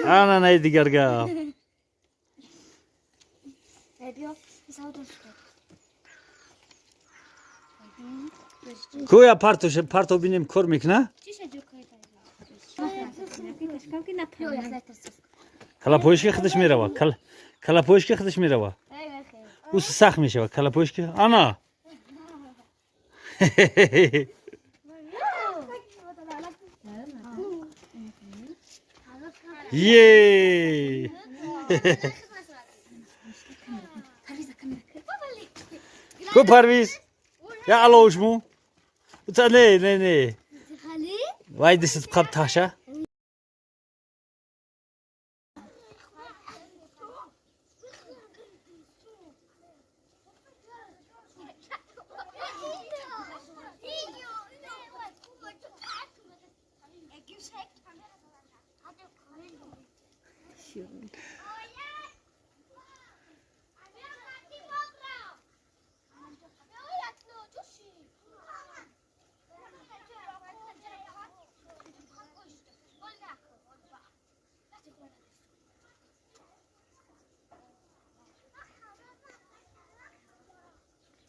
Ана най дигар гап. Кӯя парто бинем кор мекуна? Калапоишки худаш мерава. Калапоишки худаш мерава. Ӯ сахт мешава. Калапоишки ана. Е! Ку Парвиз? Я алоушму. Не, не, не. Вай десит қаб таша.